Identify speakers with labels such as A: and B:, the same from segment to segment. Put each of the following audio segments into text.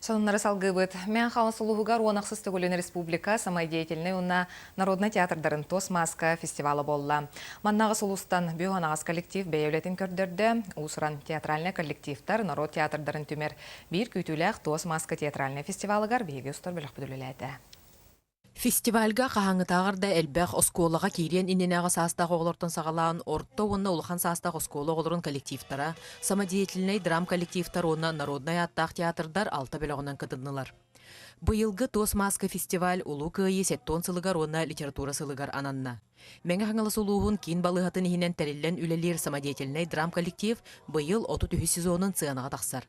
A: Сонуннары салгыыбыт. Мэҥэ Хаҥалас улууһугар 16 төгүлүн республика самодеятельнай уонна народнай театрдарын Туос мааска фестивала буолла. Манна аҕыс улуустан бүөх анаҕас коллектив бэйэ үлэтин көрдөрдө. Уус-уран театральнай коллективтар норуот театрдарын түмэр биир күүтүүлээх Туос мааска театральнай фестивалыгар биһиги устар бөлөхпүт үлэлээтэ.
B: Фестивальга хаһааҥҥытааҕар да элбэх оскуолаҕа киириэн иннинээҕи саастаах оҕолортон саҕалаан орто уонна улахан саастаах оскуола оҕолорун коллективтара, самодеятельнай драм-коллективтар уонна народнай ааттаах театрдар алта бөлөҕүнэн кытыннылар. Быйылгы Туос мааска фестиваль Улуу Кыайыы 70 сылыгар уонна литература сылыгар ананна. Мэҥэ Хаҥалас улууһун киин балыыһатын иһинэн тэриллэн үлэлиир самодеятельнай драм-коллектив быйыл 33 сезонун сыанаҕа тахсар.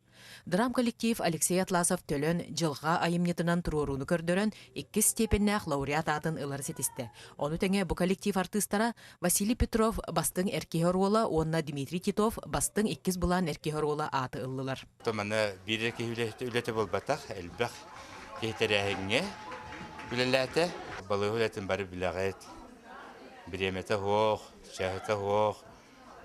B: Драм-коллектив Алексей Атласов Төлөн дьылҕа айымньытынан туруорууну көрдөрөн, иккис степеннээх лауреат аатын ылары ситистэ. Ону тэҥэ бу коллектив артыыстара Василий Петров бастыҥ эр киһи оруола уонна Дмитрий Титов бастыҥ иккис былаан эр киһи оруола ааты ыллылар.
C: Маны биир киһи үлэтэ буолбатах, элбэх киһи тэрээһиҥҥэ үлэлээтэ. Балыыһа үлэтин бары билэҕит. Бириэмэтэ суох, чаһыта суох,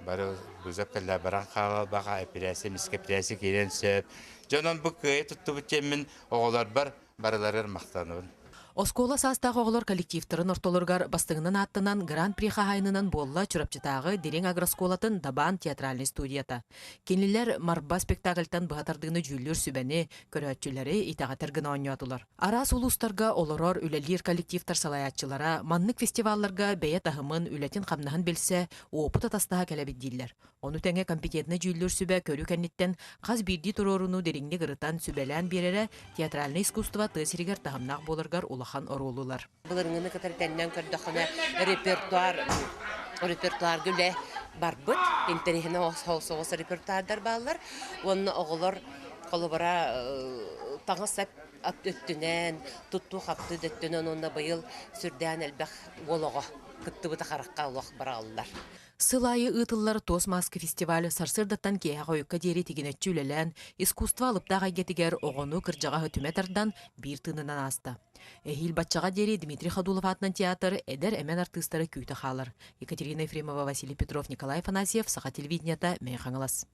C: Бары бызап кэллэ баран хаалбаха эпирээсэ мискэ эпирээсэ киирэн сөп. Дьонон бу кыайа туттубут диэммин оҕолорбор барыларыгар махтанабын.
B: Оскуола саастаах оҕолор коллективтарын ортолоругар бастыҥынан ааттанан Гран-при хаһаайынынан буолла Чурапчытааҕы Дириҥ агрооскуолатын Дабаан театральнай студията. Кинилэр Марба спектакльтан быһа тардыыны дьүүллүүр сүбэни, көрөөччүлэри итэҕэтэр гына оонньоотулар. Араас улуустарга олорор, үлэлиир коллективтар салайааччылара маннык фестивалларга бэйэ таһымын, үлэтин-хамнаһын билсэ, уопут атастаһа кэлэбит дииллэр. Ону тэҥэ компетентнай дьүүллүүр сүбэ көрүү кэнниттэн хас биирдии туруорууну дириҥник ырытан, сүбэлээн биэрэрэ театральнай искусство тыа сиригэр таһымнаах буоларыгар улахан оруолу ылар.
D: Былырыҥҥыны кытары тэннэн көрдөххүнэ репертуар репертуарга үлэ барбыт. Интэриэһинэй соҕус репертуардар бааллар. Уонна оҕолор холобура таҥас-сап өттүнэн, туттуу-хаптыы да өттүнэн уонна быйыл сүрдээн элбэх уол оҕо кыттыбыта харахха олох быраҕыллар.
B: Сыл аайы ыытыллар Туос мааска фестиваль сарсыардаттан киэһэ хойукка диэри тигинэччи үлэлээн, искусство алыптаах эйгэтигэр оҕону, кырдьаҕаһы түмэ тардан биир тыынынан ааста. Эһиил баччаҕа диэри Дмитрий Ходулов аатынан театр эдэр эмэн артыыстары күүтэ хаалар. Екатерина Ефремова, Василий Петров, Николай Афанасьев, Саха телевидениета, Мэҥэ Хаҥалас.